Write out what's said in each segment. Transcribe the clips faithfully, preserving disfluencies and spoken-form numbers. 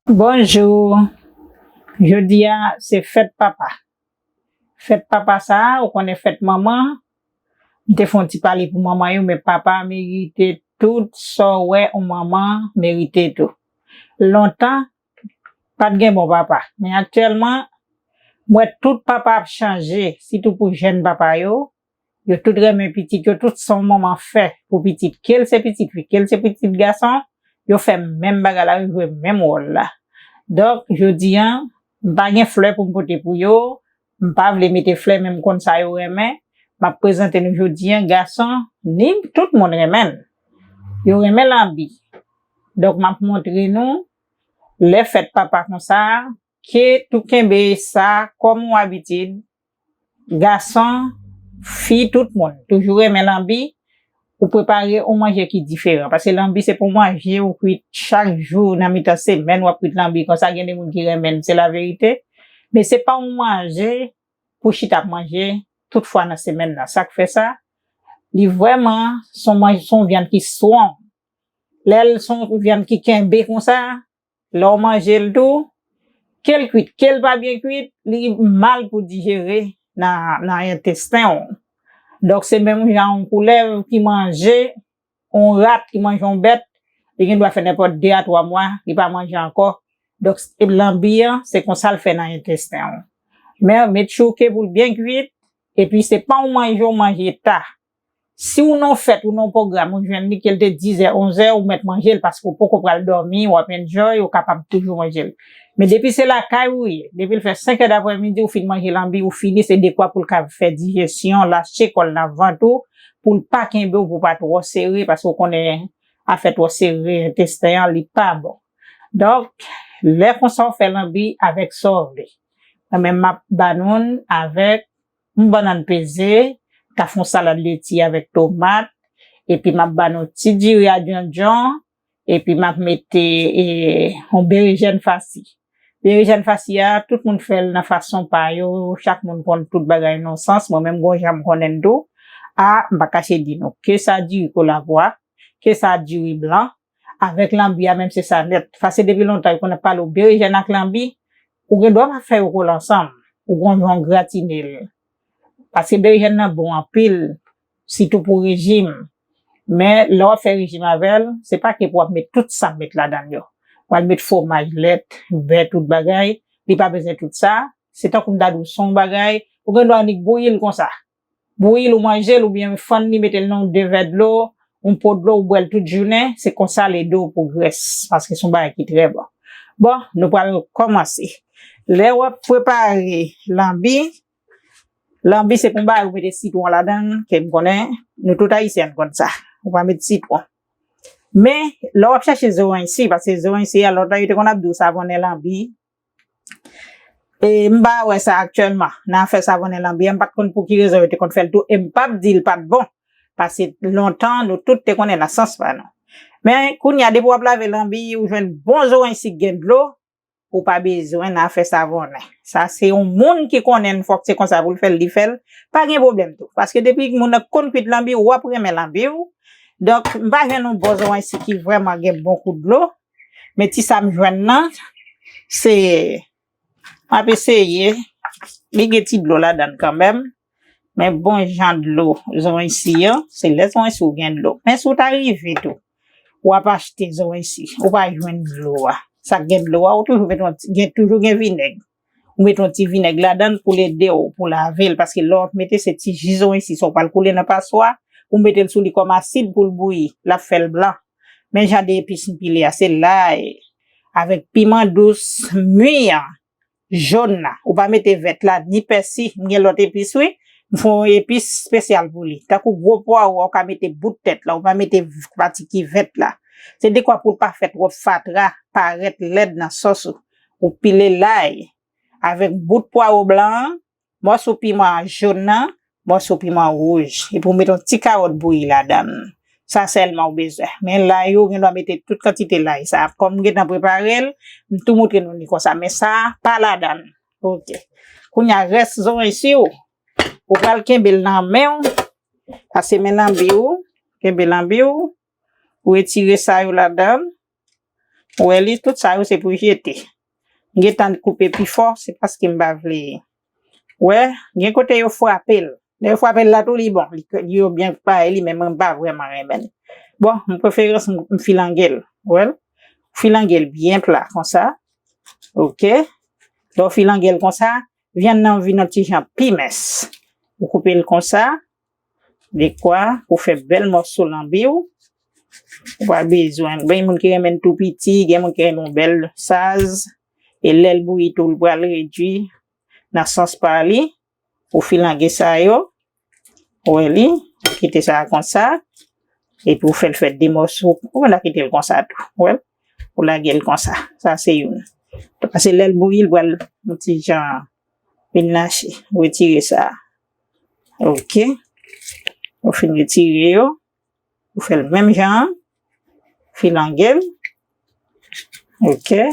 Bonjou. Jodi a, se fèt papa. Fèt papa sa a, ou konnen fèt manman, m te fè yon ti pale pou manman yo, men papa merite tout sa w wè yon manman merite tou. Lontan, pa t gen bon papa, men aktyèlman, m wè tout papa ap chanje, sitou pou jèn papa yo. Yo tout renmen pitit yo, tout sa yon manman fè pou pitit, ke l se pitit fi, ke l se pitit gason, yo fè menm bagay la, yo jwe menm wòl la. Donk, jodi a, m pa gen flè pou m pote pou yo, m pa vle mete flè, men m konn sa yo renmen. M ap prezante nou jodi a, gason, ni tout moun renmen l. Yo renmen lanbi. Donk, m ap montre nou, lè fèt papa konsa, ke tou kenbe sa kòm yon abitid, gason, fi, tout moun, toujou renmen lanbi, ou prepare yon manje ki diferan. Paske lanbi se pa yon manje ou kwit chak jou nan mitan semèn, w ap kwit lanbi konsa, gen de moun ki renmen l, se laverite. Men se pa yon manje pou chita ap manje tout fwa nan semèn nan. Sa k fè sa, li vrèman se yon manje, se yon vyann ki strong. Lè l se yon vyann ki kenbe konsa, lè w manje l tou, ke l kwit, ke l pa byen kwit, li mal pou dijere nan, nan entesten w. Donk, se menm jan yon koulèv ki manje, yon rat ki manje yon bèt, li gen dwa fè nenpòt de a twa mwa, li pa manje ankò. Donk, lanbi an, se konsa l fè nan entesten w. Men, make sure ke pou l byen kwit, epi se pa yon manje w manje ta. Si w nan yon fèt, ou nan yon pwogram, ou jwenn li ke l te dizè, onzè, ou mèt manje l paske w poko pral dòmi, w ap enjoy, ou kapab toujou manje l. Men depi se lakay ou ye, depi l fè senk è daprèmidi, ou fin manje lanbi, ou fini, se dekwa pou l ka fè dijesyon, lache kò l nan vant ou, pou l pa kenbe w, pou w pa twò sere, paske w konnen afè twò sere entesten an, li pa bon. Donk, lè konsa w fè lanbi avèk sa w vle. Mwen menm m ap ba nou l avèk yon bannann peze, ka fè yon salad leti avèk tomat, epi m ap ba nou ti diri a djondjon, epi m ap mete e, yon berejèn fasi. Berejèn fasi a, tout moun fè l nan fason pa yo, chak moun konn tout bagay nan sans, mwen menm gon jan m konnen l tou. A, m pa kache di nou, ke sa diri kolabwa, ke sa diri blan, avèk lanbi a menm se sa nèt. Paske depi lontan yo konn ap pale w berejèn ak lanbi, ou gen dwa pa fè yo kole ansanm, ou gon jan w gratine l. Paske berejèn nan bon anpil, sitou pou rejim. Men lè w ap fè rejim avè l, se pa ke pou w ap met tout sa m met ladan l yo. W al met fwomaj, lèt, bè, tout bagay, li pa bezwen tout sa. Se tankou m ta di w se yon bagay, ou gen dwa annik bouyi l konsa. Bouyi l ou manje l oubyen fann li mete l nan yon de vè dlo, yon po dlo ou bwè l tout jounen, se konsa l ede w pou grès, paske se yon bagay ki trè bon. Bon, nou pral kòmanse. Lè w ap prepare lanbi, lanbi se pou yon bagay ou mete sitwon ladan l, ke m konnen, nou tout ayisyen n konn sa. Ou pa met sitwon. Men, lè w ap chache zoranj si, paske zoranj si a lontan yo te konn ap di w savonnen lanbi, E m pa wè sa aktyèlman nan afè savonnen lanbi an, m pa t konn pou ki rezon yo te konn fè l tou, e m p ap di l pa t bon, paske lontan nou tout te konnen nan sans pa nou. Men kounye a, depi w ap lave lanbi, ou jwenn bon zoranj si k gen dlo, ou pa bezwen nan afè savonnen. Sa se yon moun ki konnen l, fòk se konsa pou l fè l, li fè l, pa gen pwoblèm tou. Paske depi moun nan konn kwit lanbi, w ap renmen lanbi w. Donk, m pa jwenn yon bon zoranj si ki vrèman gen bon kou dlo. Men ti sa m jwenn nan, se, m ap eseye, li gen ti dlo ladan l kanmenm, men bon jan dlo zoranj si an, se lè zoranj si w gen dlo. Men si w ta rive tou, w ap achte zoranj si, ou pa jwenn dlo a. Sa k gen dlo a, ou toujou met yon ti, gen, toujou gen vinèg. Ou met yon ti vinèg ladan l pou l ede w, pou lave l, paske lè w ap mete se ti ji zoranj si sa w pral koule nan paswa, ou mete l sou li kòm asid pou l bouyi, l ap fè l blan. Men jan de epis m pile a, se lay, avèk piman dous, mi an, jòn nan. Ou pa mete vèt la, ni pèsi, m gen lòt epis wi. M fè yon epis espesyal pou li. Tankou gwo pwawo a, ou ka mete bout tèt la, ou pa mete pati ki vèt la. Se dekwa pou l pa fè twòp fatra, parèt lèd nan sòs ou. Ou pile lay avèk bout pwawo blan an, mòso piman jòn nan, mòso piman wouj. Epi w met yon ti kawòt bouyi ladan l. Sa sèlman w bezwen. Men lay ou gen dwa mete tout kantite lay sa. Kòm m gentan prepare l, m tou montre nou li konsa. Men sa pa ladan l. Oke. Kounye a, rès zoranj si w, ou pral kenbe l nan men w. Pase men lanbi w, kenbe lanbi w. Ou retire sa yo ladan l. Ou wè li, tout sa yo se pou jete. M gentan koupe pi fò, se paske m pa vle. Ou wè, gen kote yo frape l. Lè yo frape l la tou, li bon. Li, yo byen pare li, men mwen pa vrèman renmen l. Bon, m preferans m, m filange l. Ou wè l? Filange l byen pla, konsa. Oke. Lè w filange l konsa, vyann nan vin yon ti jan pi mens. Ou koupe l konsa, dekwa pou fè bèl mòso lanbi w. Ou pa bezwen. Gen moun ki renmen l tou piti, gen moun ki renmen l bèl saz. E lè l bouyi tou, l pral redui nan sans pa li. Ou filange sa yo. Ou wè li, ou kite sa konsa. Epi ou fè l fè de mòso. Ou pa kite l konsa tou. Ou wè l? Ou lage l konsa. Sa se youn. Paske lè l bouyi, l pral yon ti jan vin lache. Retire sa. Oke. Ou fin retire yo. Ou fè l menm jan an. Filange l. Oke.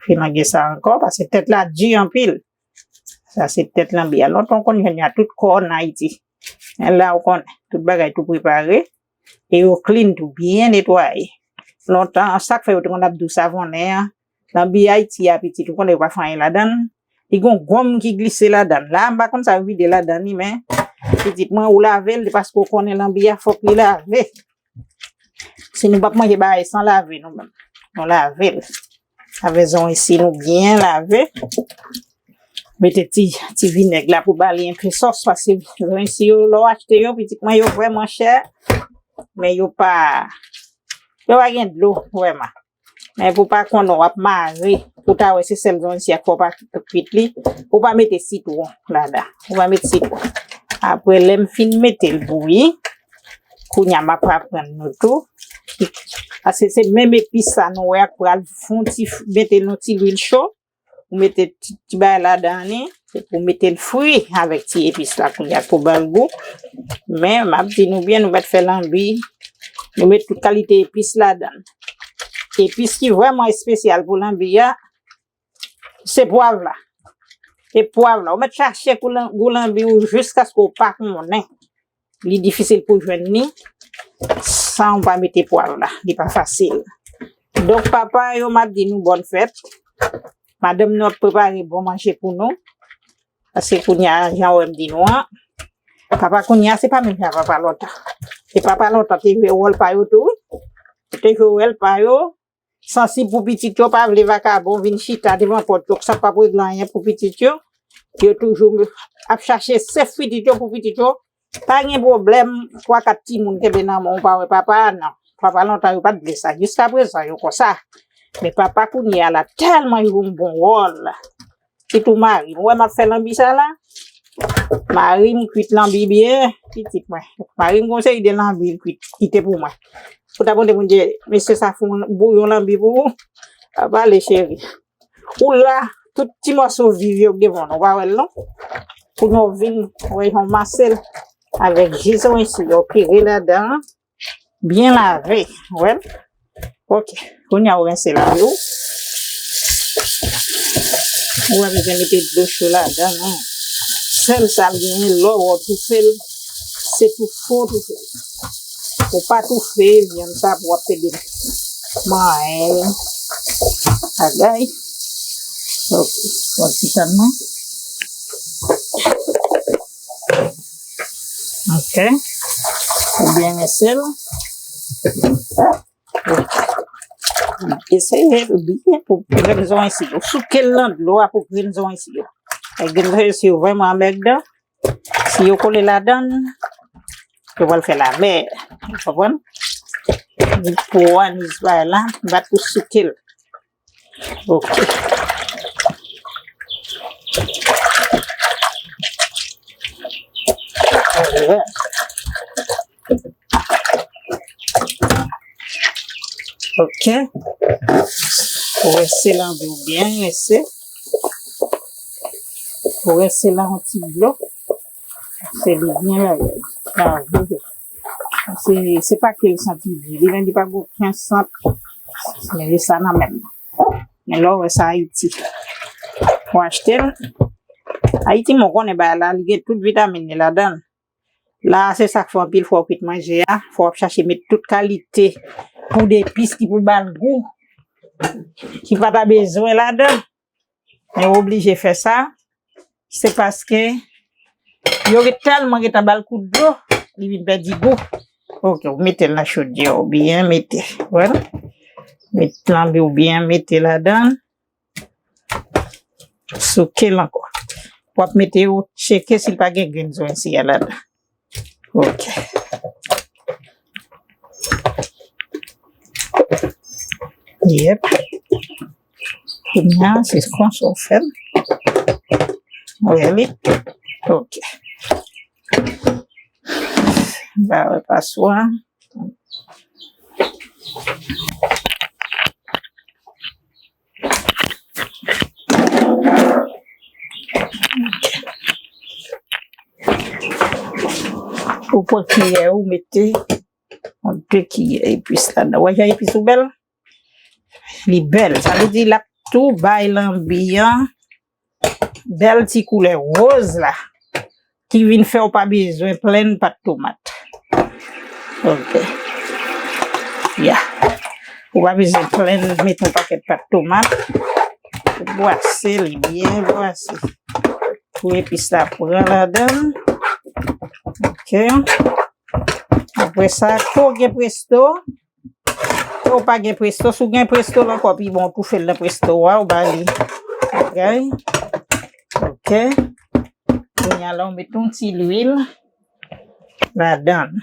Filange sa ankò, paske tèt la di anpil. Sa se tèt lanbi a. Lontan w konn jwenn li a tout kò nan Ayiti. Men la ou konnen, tout bagay tou prepare. E yo clean tou, byen netwaye. Lontan, sa k fè yo te konn ap di w savonnen an, lanbi Ayiti a pitit, ou konnen yo pa fè anyen ladan l. Li gon gonm ki glise ladan l. La, m pa konn sa yo vide ladan li, men pitit mwen, ou lave l, paske ou konnen lanbi a, fòk li lave. Si nou p ap manje bagay san lave, nou menm. Nou lave l. Lave zonsi nou byen lave. Mete ti, ti vinèg la pou ba li enpe sòs, paske zonsi yo, lè w achte yo, pitit mwen, yo vrèman chè, men yo pa, yo pa gen dlo, vrèman. Men pou pa konnen w ap mare, pou ta wè se sèl zonsi a k fè w pa kwit li, ou pa mete sitwon ladan. Ou pa mete sitwon. Apre, lè m fin mete l bouyi, kounye a m ap aprann nou tou. Paske se menm epis sa nou wè ak pral fon ti, mete l nan ti lwil cho. Ou mete ti, ti bagay ladan li, epi ou mete l fri avèk ti epis la kounye a pou ba l gou. Men, m ap di nou byen, nou mèt fè lanbi, nou met tout kalite epis ladan l. Epis ki vrèman espesyal pou lanbi a, se pwav la. E pwav la, ou mèt chache kou lan-, gou lanbi ou jiskaske ou pa konnen. Li difisil pou jwenn li san w pa mete pwav la. Li pa fasil. Donk, papa yo, m ap di nou bòn fèt. Madanm nou ap prepare bon manje pou nou. Paske kounye a, jan w wè m di nou an, papa kounye a, se pa menm jan papa lontan. E papa lontan te jwe wòl pa yo tou, wi. Yo te jwe wòl pa yo, sansib pou pitit yo, pa vle vakabon vin chita devan pòt yo, sa p ap regle anyen pou pitit yo. Yo toujou ap chache sèf pitit yo pou pitit yo. Pa gen pwoblèm, twa, kat timoun kenbe nan men w, pa wè papa a, non. Papa lontan yo pa t vle sa. Jiskaprezan, yo konsa. Men papa kounye a la tèlman jwe yon bon wòl. Sitou mari m. Ou wè m ap fè lanbi sa la? Mari m kwit lanbi byen, pitit mwen. Mari m gon seri de lanbi l kwit, kite pou mwen. Ou ta pote pou m di, mesye sa fè yon bouyon lanbi pou ou. Pa pale, cheri. Ou la, tout ti mòso viv yo gen bon, ou pa wè l non. Pou nou vin wè yon masel avèk ji zonsi yo pire ladan, byen lave, ou wè l. Oke, kounye a ou rense lanbi w. Ou pa bezwen mete dlo cho ladan non. Sèl sa l genyen, lè w toufe l, se toufe w toufe l. Ou pa toufe vyann sa pou w ap pede manyen bagay. Ok, bon ti tann non. Ok. Ou byen rense l. Ok. Eseye l byen pou grenn zonsi yo. Souke l nan dlo a pou grenn zonsi yo. E grenn zonsi yo vrèman anmèdan. Si yo kole ladan l, yo pral fè lamè. Ou konprann? Pou anniz bagay la, bat pou souke l. Ok. Alright. Ok. Ou rense lanbi w byen rense. Ou rense l ak yon ti dlo. Se li byen lave. Lave. Se, se pa ke l santi byen. Li menm li pa gen okenn sant. Men li sa nan menm. Men lè w wè sa Ayiti. Ou achte l. Ayiti, mwen konnen bagay la, li gen tout vitamin li ladan l. La, se sa k fè anpil fwa w kwit manje a, fò w ap chache met tout kalite poud epis ki pou ba l gou. ki pa ta bezwen ladan. Men w oblije fè sa. Se paske yo ret tèlman gentan ba l kout dlo, li vin pèdi gou. Ok, ou mete l nan chodyè, ou byen mete. Wè l? Met lanbi ou byen mete ladan. Souke l ankò. W ap mete, ou tcheke si l pa gen grenn zwen si a ladan. Ok. Yep. Kounye a, se konsa w fè l. Wè li. Ok. Ba wè paswa. Ou pran kiyè, ou mete yon de kiyè epis ladan. Wè jan epis ou bèl? Li bèl. Sa vle di l ap tou bay lanbi an bèl ti koulè woz la ki vin fè w pa bezwen plenn pat tomat. Ok. Ya. Ou pa bezwen plenn, mete yon pakèt pat tomat. Ou bwase li byen bwase. Pou epis la pran ladan l. Ok. Apre sa, ke w gen presto, ke w pa gen presto, si w gen presto la ankò pi bon, ou toufe l nan presto a, ou ba li bagay. Ok. Kounye a la, ou met yon ti lwil ladan l.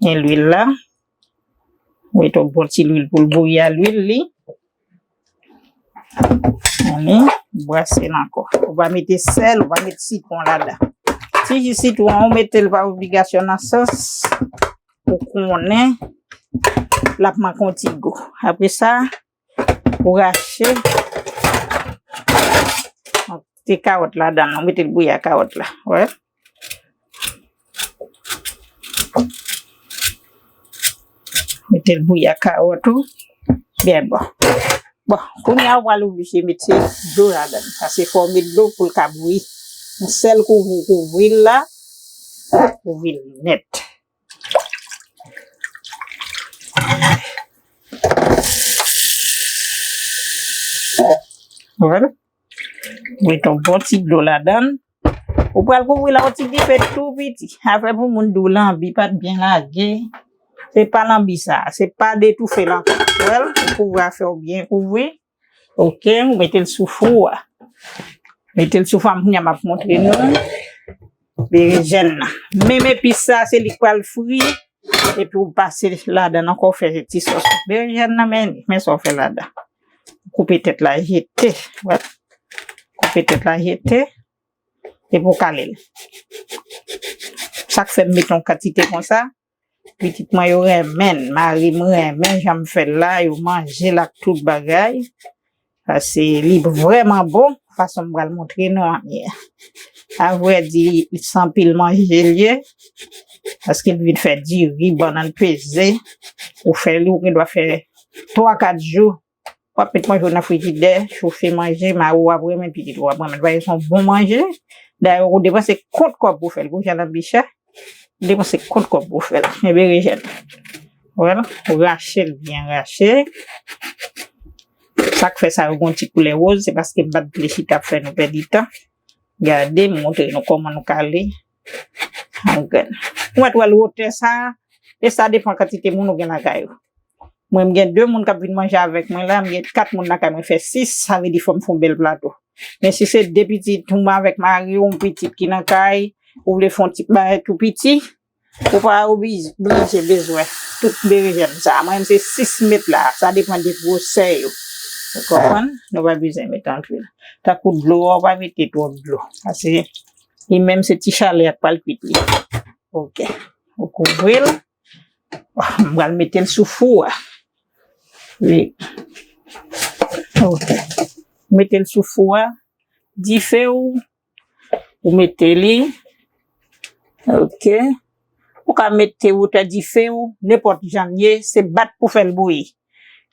Gen lwil la. Ou met yon bon ti lwil pou l bouyi a lwil li. Ann, bwase l ankò. Ou pa mete sèl, ou pa mete sitwon ladan. Ti ji sitwon an, ou mete l pa obligasyon nan sans ou konnen l ap manke yon ti gou. Apre sa, ou rache yon ti kawòt ladan l, ou mete l bouyi a kawòt la. Wè. Mete l bouyi ak kawòt ou. Byen bon. Bon, kounye a ou pral oblije mete dlo ladan l. Paske fò w met dlo pou l ka bouyi. Yon sèl kouvri w kouvri l la, kouvri l nèt. Vwala. Mete yon bon ti dlo ladan l. Ou pral kouvri l ak yon ti dife tou piti. Afè pou moun di w lanbi pa t byen lage. Se pa lanbi sa. Se pa detoufe l ankò. Wè l, ou kouvri afè w byen kouvri. Ok, ou mete l sou fou a. Mete l sou fou a, kounye a m ap montre nou berejèn nan. Menm epis sa, se li k pral fri. Epi ou pase ladan l ankò, ou fè ti sòs. Berejèn nan, men li. Men sa w fè ladan. Koupe tèt la, jete. Wè. Koupe tèt la, jete. Epi w kale l. Sa k fè m met yon kantite konsa, pitit mwen yo renmen l, mari m renmen jan m fè l la, yo manje l ak tout bagay. Paske li vrèman bon, fason m pral montre nou an ye. Avrèdi, se anpil manje l ye, paske l vin fè diri, bannann peze. Ou fè li, ou gendwa fè twa, kat jou. W ap met manje w nan frijidè, chofe manje, mari w ap renmen, pitit ou ap renmen. Paske se yon bon manje. Dayè, ou depanse kont kòb pou fè l, pou jan l ap byen chè. Depanse kont kòb pou fè l. Men berejèn. Wè l, ou rache l byen rache. Sa k fè sa yo gon ti koulè woz, se paske m pa t vle chita ap fè nou pèdi tan. Gade, m montre nou kòman nou kale an grenn. Ou mèt wè l wotè sa, e sa depann kantite moun ou gen lakay ou. Mwen, m gen de moun k ap vin manje avèk mwen la, m gen kat moun lakay mwen, fè sis, sa vle di fò m fè yon bèl plato. Men si se de pitit, ou avèk mari w, yon pitit ki nan kay, ou vle fè yon ti bagay tou piti, ou pa oblije bezwen tout berejèn sa. Mwen, se sis m met la, sa depann de gwosè yo. Ou konprann? Nou pa bezwen met anpil. Tankou dlo a, ou pa mete twòp dlo. Paske li menm se ti chalè a k pral kuit li. Ok. Ou kouvri l. M pral mete l sou fou a. Wi. Ok. Mete l sou fou a. Dife w, ou mete li. Ok. Ou ka mete wotè dife w, nenpòt jan l ye, se bat pou fè l bouyi.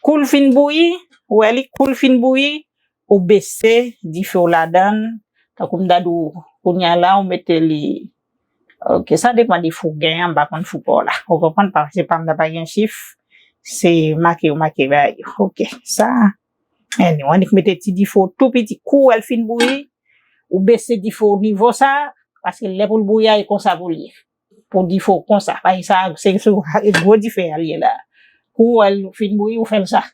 Kou l fin bouyi, ou wè li, kou l fin bouyi, ou bese dife w ladan l. Tankou m ta di w, kounye a la, ou mete li. Ok, sa depann de fou w genyen, m pa konn fou pa w la. Ou konprann, paske pa m nan pa gen chif. Se make yo make bagay yo. Ok, sa. Anyway, annik mete ti dife w tou piti. Kou w wè l fin bouyi, ou bese dife w nivo sa, paske lè pou l bouyi a, e konsa pou l ye. Pou dife w konsa. Paske sa, se sou gwo dife a l ye la. Kou w wè l fin bouyi, ou fè l sa.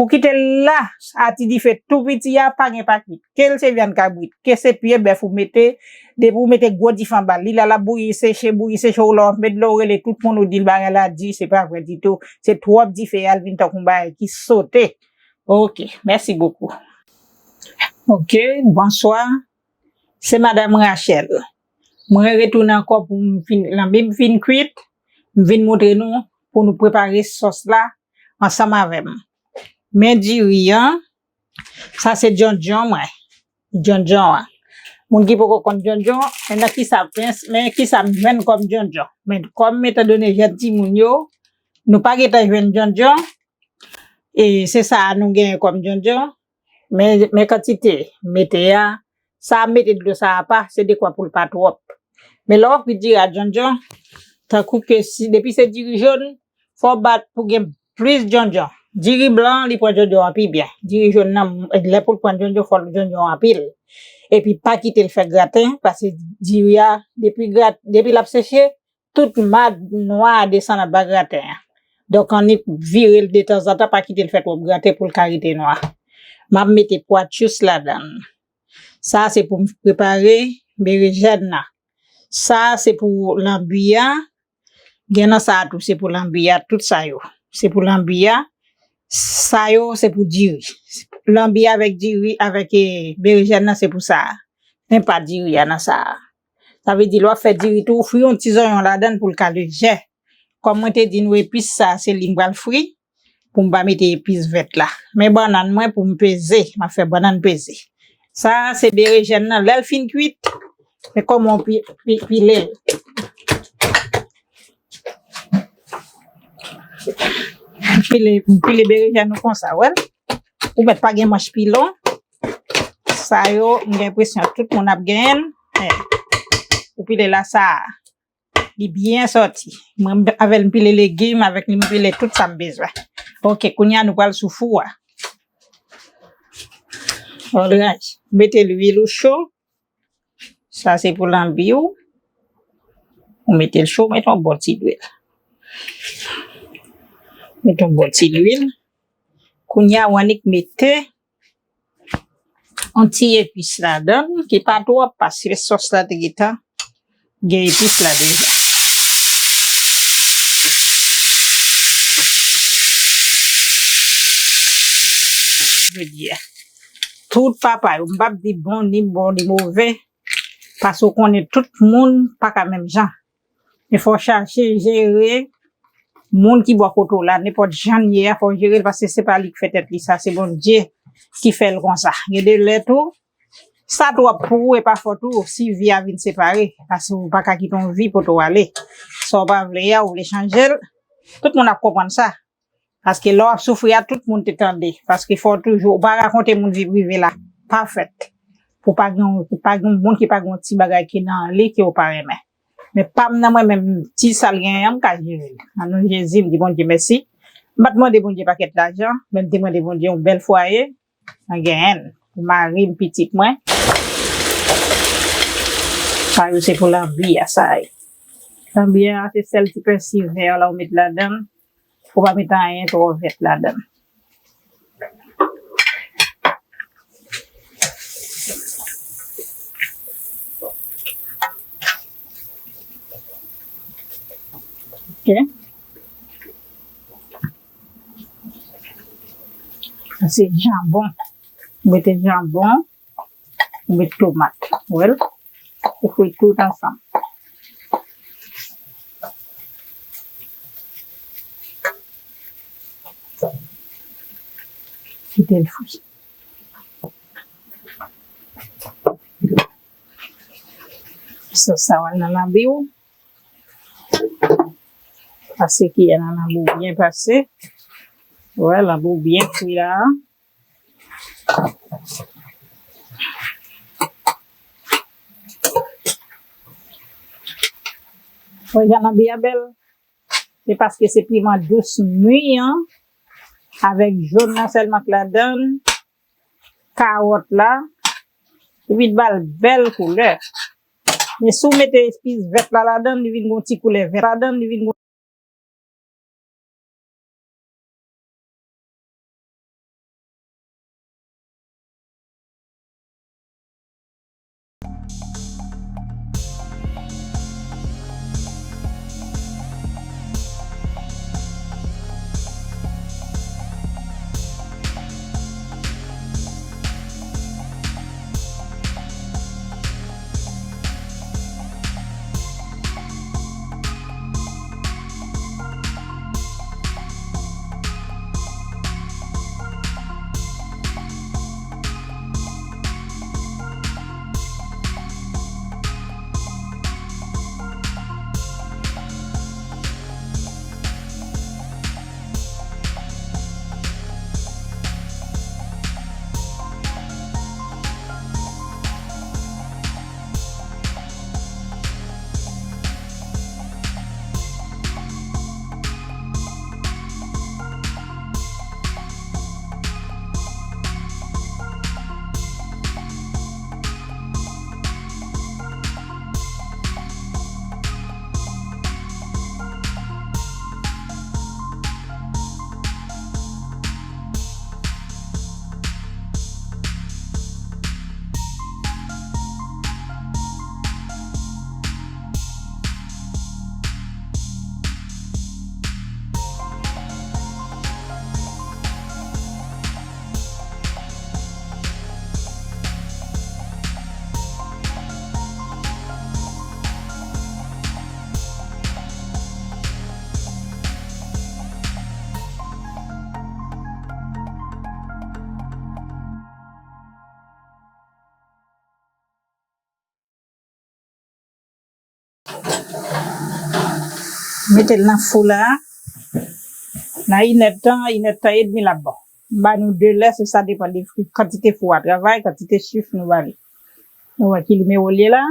Ou kite l la, a ti dife tou piti a, pa gen pa kwit. Ke l se vyann kabrit, ke se pye bèf ou mete, depi ou mete gwo dife anba l, li la l ap bouyi, seche, bouyi, seche, ou la w ap met dlo, ou rele tout moun, ou di l bagay la di, se pa vre ditou. Se twòp dife a, l vin tankou yon bagay ki sote. Ok, merci beaucoup. Ok, bonswa. Se Madam Rachel. Mwen retounen ankò pou m fin, lanbi m fin kwit, m vin montre nou pou nou prepare sòs la ansanm avè m. Men diri an, sa se djondjon mwen. Djondjon an. Moun ki poko konn djondjon, men nan kisa, men, men kisa m jwenn kòm djondjon. Men kòm etandone jèn timoun yo, nou pa gentan jwenn djondjon, e se sa a nou genyen kòm djondjon. Men, men kantite m mete a, sa a m mete dlo sa a pa, se dekwa pou l pa twòp. Men lè w ap kwit diri a djondjon, tankou ke si, depi se diri jòn, fò w bat pou gen plis djondjon. Diri blan, li pran djondjon an pi byen. Diri jòn nan, lè pou l pran djondjon, fò l djondjon anpil. Epi pa kite l fè graten, paske diri a, depi grat-, depi l ap seche, tout mad nwa a desann anba graten an. Donk, annik vire l detanzantan, pa kite l fè twòp graten pou l ka rete nwa. M ap mete pwa tchous ladan l. Sa a se pou m prepare berejèn nan. Sa a se pou lanbi a. Gen nan sa a tou, se pou lanbi a, tout sa yo. Se pou lanbi a. Sa yo, se pou diri. Lanbi avèk diri, avèk, eh, berejèn nan, se pou sa a. Men pa diri a nan sa a. Sa vle di, lè w ap fè diri tou, ou fri yon ti zonyon ladan l pou l ka lejè. Kòm mwen te di nou, epis sa, se li m pral fri, pou m pa mete epis vèt la. Men bannann mwen pou m peze, m ap fè bannann peze. Sa a, se berejèn nan, lè l fin kwit, men kòman w pi-, pi-, pile l. Pile, pile berejèn nou konsa, wè l. Ou mèt pa gen manch pi lon. Sa yo, m gen enpresyon tout moun ap genyen l. Men, ou pile la sa a, li byen sòti. Mwen, avè l, m pile legim, avèk li, m pile tout sa m bezwen. Ok, kounye a, nou pral sou fou a. Alright. Mete lwil ou cho. Sa se pou lanbi w. Ou mete l cho, mete yon bon ti lwil. Mete yon bon ti lwil. Kounye a, w annik mete yon ti epis ladan l, ki pa twòp, paske sòs la te gentan gen epis la deja. Jodi a. Tout papa yo, m p ap di bon, ni bon, ni move, paske w konnen tout moun pa ka menm jan. Men fò w chache jere moun ki bò kote w la, nenpòt jan l ye a, fò w jere l, paske se pa li k fè tèt li, sa se Bondye ki fè l konsa. Gen de lè tou, sa twòp pou ou, e pa fòt ou, si vi a vin separe, paske ou pa ka kite yon vi pote w ale. Sa w pa vle a, ou vle chanje l, tout moun ap konprann sa. Paske lè w ap soufri a, tout moun te tande. Paske fò w toujou, ou pa rakonte moun vi prive la. Pa fèt. Pou pa gen, pou pa gen moun ki pa gen yon ti bagay ki nan li ke w pa renmen. Men pa m nan mwen menm, ti sa l genyen an, m ka jere l. Nan non Jezi, m di Bondye mèsi. M pa t mande Bondye pakèt lajan, men m te mande Bondye yon bèl fwaye. Mwen genyen l pou mari m, pitit mwen. Sa yo se pou lanbi a, sa yo. Lanbi a, se sèl ti pèsi vè la ou met ladan l. Ou pa met anyen twò vèt ladan l. Ok. Sa se janbon. Ou mete janbon, ou met tomat. Ou wè l? Ou fri tout ansanm. Kite l fri. Sòs sa w al nan lanbi w. Pase kiyè nan lanbi w byen pase. Wè, lanbi w byen fri la. Wè jan lanbi a bèl. Se paske se piman dous mi an, avèk jòn nan sèlman k ladan l, kawòt la, epi l ba l bèl koulè. Men si w mete epis vèt la ladan l, li vin gon ti koulè vèt ladan l, li vin gon Mete l nan fou la. Nan inèdtan, inèdtan edmi l ap bon. M ba nou de lè, se sa depann de kantite fou a travay, kantite chif nou ba li. Nou wè ki nimewo l ye la.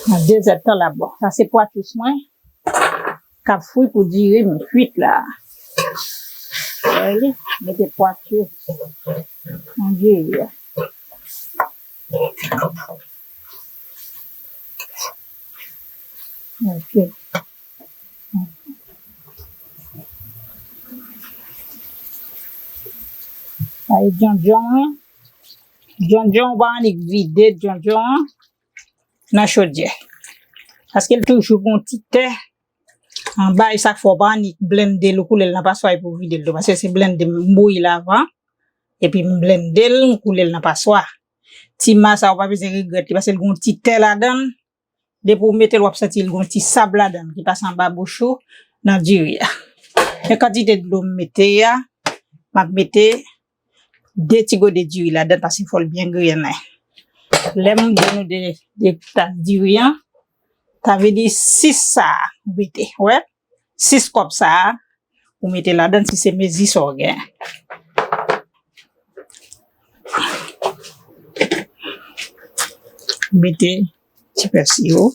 Nan de zèdtan l ap bon. Sa se pwa twist mwen. K ap fri pou diri m kwit la. Wè li, mete pwa twist nan diri a. Ok. Ay, djondjon an. Djondjon, ou pa annik vide djondjon an nan chodyè. Paske l toujou gon ti tè anba, e sa k fè w pa annik blende l, ou koule l nan paswa epi w vide l tou. Paske se blende m bouyi l avan, epi m blende l, m koule l nan paswa. Ti ma sa, ou pa bezwen regrèt li, paske l gon ti tè ladan l. Depi w mete l, w ap santi l gon ti sab ladan l ki pase anba bouch ou nan diri a. Men kantite dlo m mete a, m ap mete de ti gode diri ladan l paske fò l byen grennen. Lè m di nou de, de tas diri an, sa vle di sis sa a ou mete, wè? Sis kòb sa a, ou mete ladan l si se mezi sa w gen. Mete ti pèsi yo.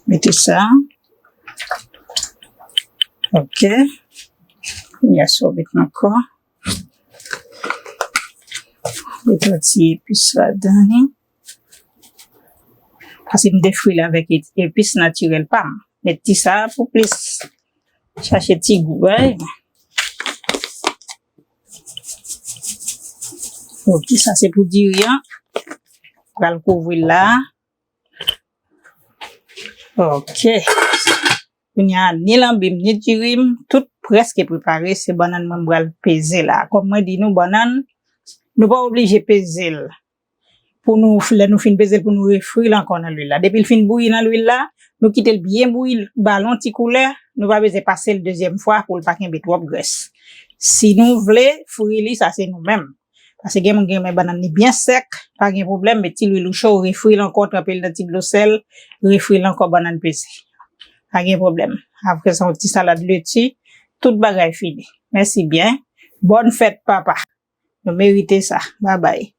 Mete sa. Ok. Kounye a sa w mete ankò. Mete yon ti epis ladan li. Paske m te fri l avèk e-, epis natirèl pa m. Met ti sa pou plis chache ti gou, wi. Ok, sa se pou diri an. Pral kouvri l la. Ok. Kounye a, ni lanbi m, ni diri m, tout prèske prepare. Se bannann mwen m pral peze la. Kòm mwen di nou, bannann, nou pa oblije peze l. Pou nou, lè nou fin peze l, pou nou refri l ankò nan lwil la. Depi l fin bouyi nan lwil la, nou kite l byen bouyi, ba l yon ti koulè, nou pa bezwen pase l dezyèm fwa pou l pa kenbe twòp grès. Si nou vle fri li, sa se nou menm. Paske gen moun ki renmen bannann li byen sèk, pa gen pwoblèm, met ti lwil ou cho, refri l ankò, tranpe l nan ti dlo sèl, refri l ankò, bannann peze. Pa gen pwoblèm. Apre sa, yon ti salad leti, tout bagay fini. Mèsi byen. Bòn fèt, papa. Nou merite sa. Babay.